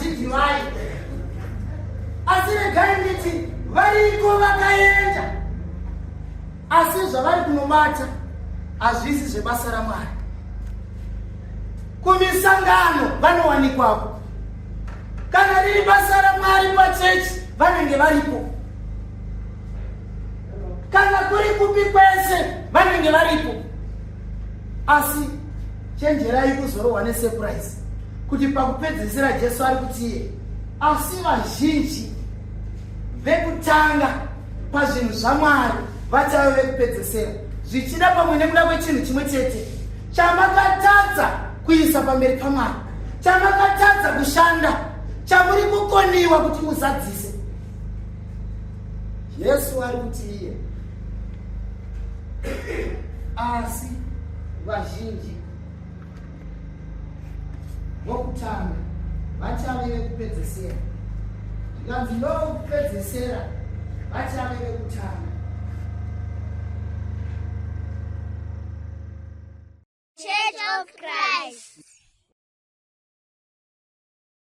Vazhinji vayo. Asi regai nditi variko vakaenda, asi zvavari kunobata hazvisi zvebasa raMwari. Kumisangano vanowanikwako, kana riri basa raMwari pachechi vanenge varipo, kana kuri kupi kwese vanenge varipo. Asi chenjerai kuzorohwa nesepuraisi kuti pakupedzisira Jesu ari kutiye, asi vazhinji vekutanga pazvinhu zvaMwari vachave vekupedzesera, zvichida pamwe nekuda kwechinhu chimwe chete chamakatadza kuisa pamberi paMwari, chamakatadza kushanda, chamuri kukoniwa kuti muzadzise. Jesu ari kuti iye, asi vazhinji vokutanga vachave vekupedzesera, zvikanzi ndokupedzesera vachave vekutanga. Church of Christ.